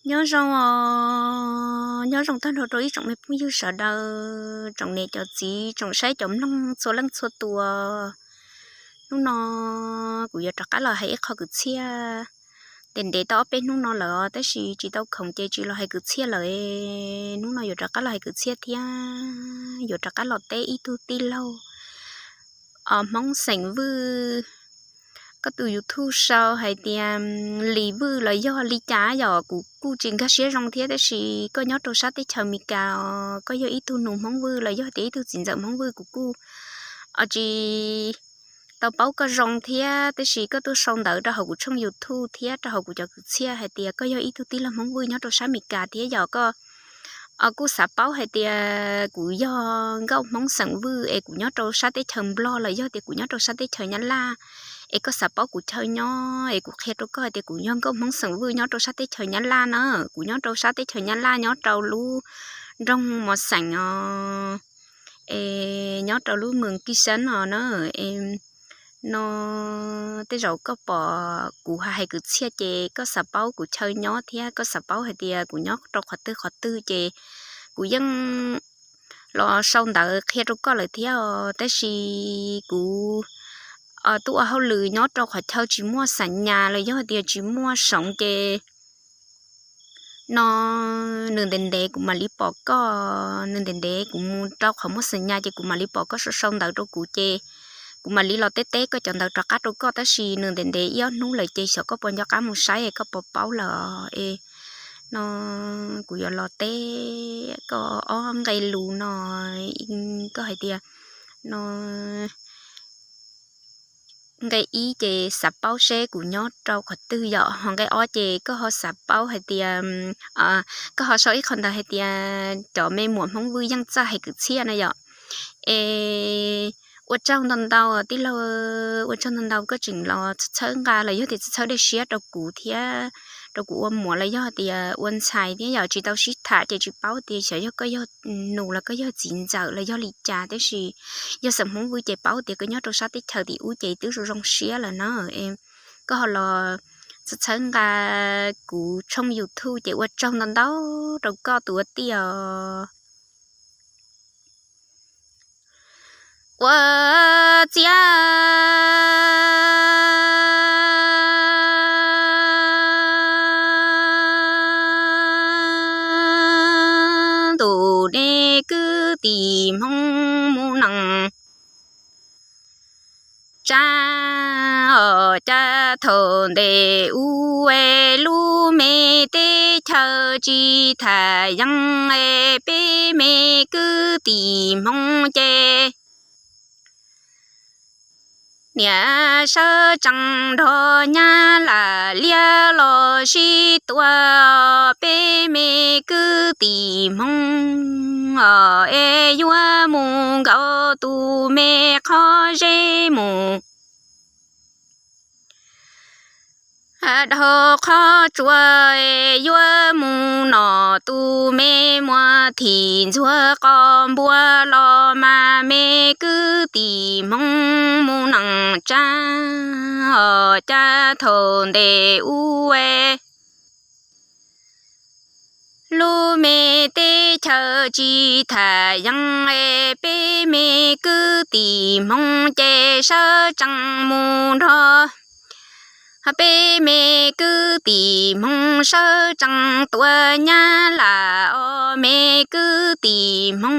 Nyob zoo os, nyob zoo tag nrho rau ib tsoom me phooj ywg sawv daws, tsoom niam cov txiv, tsoom saib cov mloog txhua leej txhua tus. Hnub no kuv yuav rov qab los hais ib qho kwv txhiaj. Ntev ntev tau ob peb hnub no lawm tab sis tsis tau khoom ces tsis los hais kwv txhiaj lawm. Hnub no yuav rov qab los hais kwv txhiaj thiab yuav rov qab los teb ib tug tij laug Hmoob xeem Vwj. Koj tus YouTube sau hais tias Lis Vwj los yog li cas yom? Kuv kuj tsis nkag siab zoo thiab, tab sis koj nyob rau sab teb chaws Amelikas os, koj yog ib tug nus Hmoob Vwj los yog tias ib tug txiv ntxawm Hmoob Vwj, kuv kuj tsis tau paub koj zoo thiab, tab sis koj tuaj sau ntawv rau hauv kuv tshooj YouTube thiab rau hauv kuv cov kwv txhiaj hais tias koj yog ib tug tij laug Hmoob Vwj nyob rau sab Amelikas thiab yom. Koj kuj xav paub hais tias kuv yog nkauj Hmoob xeem Vwj es kuv nyob rau sab teb chaws Nplog los yog tias kuv nyob rau sab teb chaws Nyab Laj, es koj xav paub kuv chaw nyob es kuv qhia rau koj hais tias kuv yog nkauj Hmoob xeem Vwj nyob rau sab teb chaws Nyab Laj na. Kuv nyob rau sab teb chaws Nyab Laj nyob rau lub nroog Mos Xeem os, es nyob rau lub moos Kis Xeeb os na. No tej zaum koj pom kuv hais kwv txhiaj ces koj xav paub kuv chaw nyob thiab koj xav paub hais tias kuv nyob rau qhov twg qhov twg ces kuv yeej los sau ntawv qhia rau koj lawm thiab os, tab sis kuv tuaj ua hauj lwm nyob rau qhov chaw tsis muaj xam nyas los yog tias tsis muaj soov ces no nws ntev ntev kuv mam li pom koj, nws ntev ntev kuv mus rau qhov muaj xam nyas ces kuv mam li pom koj sau sau ntawv rau kuv ces kuv mam li los teb teb koj cov ntawv rov qab rau koj, tab sis nws ntev ntev ib ob hnub lawm ces xyov koj puas nco qab mus saib es koj puas paub lawm es no kuv yuav los teb koj ob nqe lus no. Koj hais tias no nqe ib ces xav paub seb kuv nyob rau qhov twg yom, ho nqe ob ces koj ho xav paub hais tias, koj ho sau ib qho ntawv hais tias cov me muam Hmoob Vwj yeej txawj hais kwv txhiaj na yom. Es ua tsaug ntau ntau tij laug, ua tsaug ntau ntau koj tseem los txhawb nqa los yog tias txhawb dej siab rau kuv thiab rau kuv ua muam los yog tias ua ntxhais thiab yom, tsis tau sib tham ces tsis paub tias xyov yog koj yog nus los koj yog txiv ntxawm los yog li cas, tab sis yog xeem Hmoob Vwj ces paub tias koj nyob rau sab teb chaws tim ub ces twb zoo zoo siab lawm na. Koj ho los txhawb nqa kuv tshooj YouTube ces ua tsaug ntau ntau rau koj tus ua tij os. Ua txiab ntus nej kwv tij Hmoob mus nees tsa os, cas thaum ntej ub es lub me teb chaws tsis tham yeeb es peb me kwv tij Hmoob ces niam sawv tsees nrog nyab lam liab los sib tua, peb me kwv tij Hmoob os es yuav mus nkaum tus me qhov zeb mus dhau qhov tsua, yuav mus nom tus me muam thim ntxuag qos npua los mas me kwv tij Hmoob mus nees tsa os, cas thaum ntej ub es lub me teb chaws tsis tham yeeb es peb me kwv tij Hmoob ces sawv tsees mus nrog peb me kwv tij Hmoob sawv tsees tua nyab lam os me kwv tij Hmoob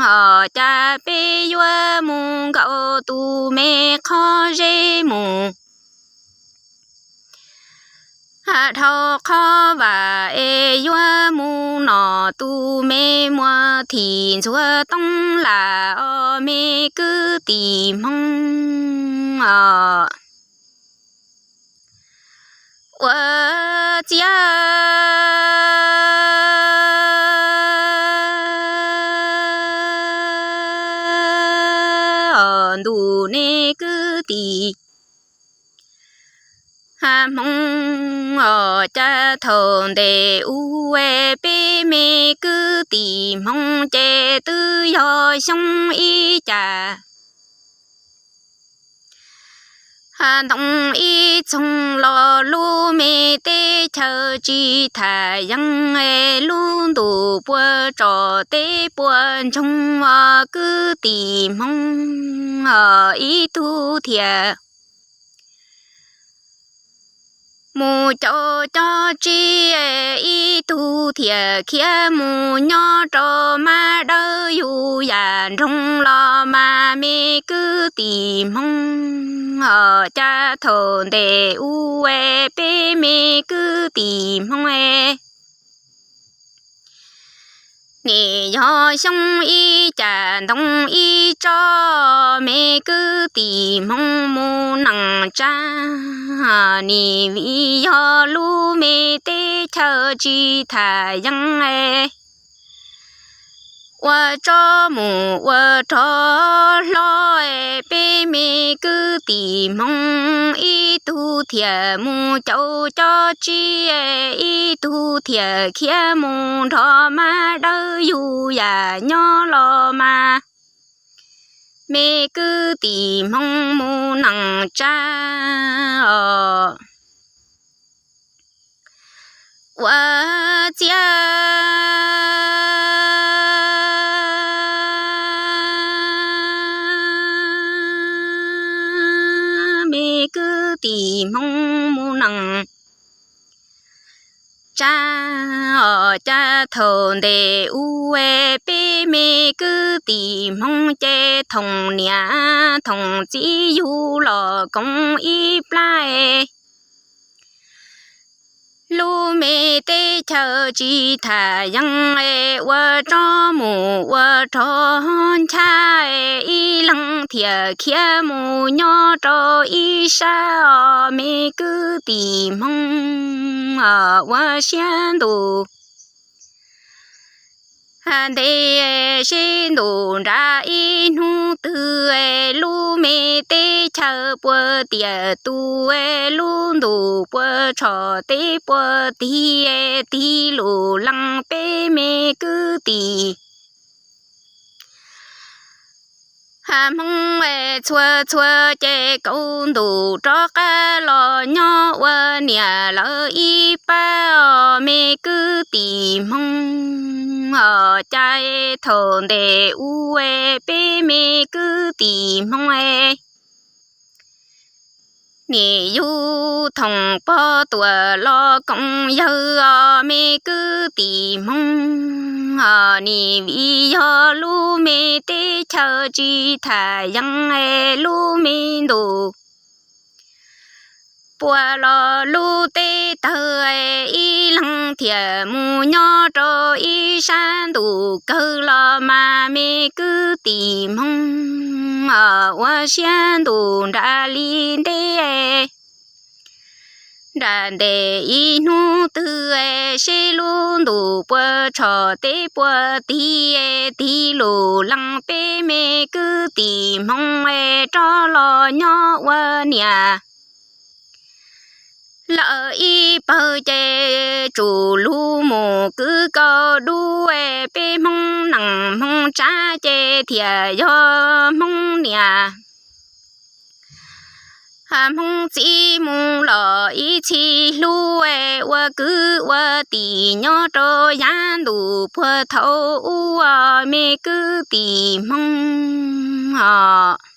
os, cas peb yuav mus nkaum tus me qhov zeb mus dhau qhov vam es yuav mus nom tus me muam thim ntxuag toob lam os me kwv tij Hmoob os. Ua txiab os ntus nej kwv tij Hmoob os, cas thaum ntej ub es peb me kwv tij Hmoob ces twb yog xyoob ib cas Ntoo ib txoog los lub me teb chaws tsis tham yees, lub ntuj puas tsom teb puas ntsoog os kwv tij Hmoob, ib tug thiaj mus caum cob tsib, ib tug thiaj khiav mus nyob rau mab dawb yug yam nroog los mas me kwv tij Hmoob, cas thaum ntej ub peb me kwv tij Hmoob nim yog xyoo ib cas ntoo ib tsob, me kwv tij Hmoob mus neej tsa, nim vim yog lub me teb chaws tsis tham yees, ua tsob mus ua rog hlob, peb me kwv tij Hmoob ib tug thiaj mus caum cob tsib, ib tug thiaj khiav mus nrog mab dawb yug yam nyob los mas me kwv tij Hmoob mus neej tsa os. Ua ciav me kwv tij Hmoob mus neej tsa os, cas thaum ntej ub peb me kwv tij Hmoob ces thoom niam thoom txiv yug los koom ib plab, lub me teb chaws tsis tham yees, ua tsob mus ua rog nchab, ib leeg thiaj khiav mus nyob rau ib sab os me kwv tij Hmoob, ua siab ntuj ntev sib ntuj nram ib hnub twg, lub me teb chaws puas tiaj tus, lub ntuj puas tshom teb puas tig, tig lus lees peb me kwv tij Hmoob txhua txhua ces kaum ntuj rov qab los nyob ua niam lawv ib pab os me kwv tij Hmoob, cas thaum ntej ub peb me kwv tij Hmoob nim yug thoom pog tuaj los koom yawg os me kwv tij Hmoob, nim vim yog lub me teb chaws tsis tham yees, lub me ntuj puas los lub teb tawg, ib leeg thiaj mus nyob rau ib sab ntuj kawg los mas me kwv tij Hmoob, ua siab ntuj nram li nteb nram ntej ib hnub twg, seb lub ntuj puas tshom teb puas tig, tig lus lees peb me kwv tij Hmoob, rov los nyob ua niam lawv ib pawg ces tsum lug mus kwv kaum dub, peb Hmoob neej Hmoob tsav ces thiaj yog Hmoob niam Hmoob txiv mus los ib txhis hlub, ua kwv ua tij nyob rau yav ntuj puag thaum ub os me kwv tij Hmoob os.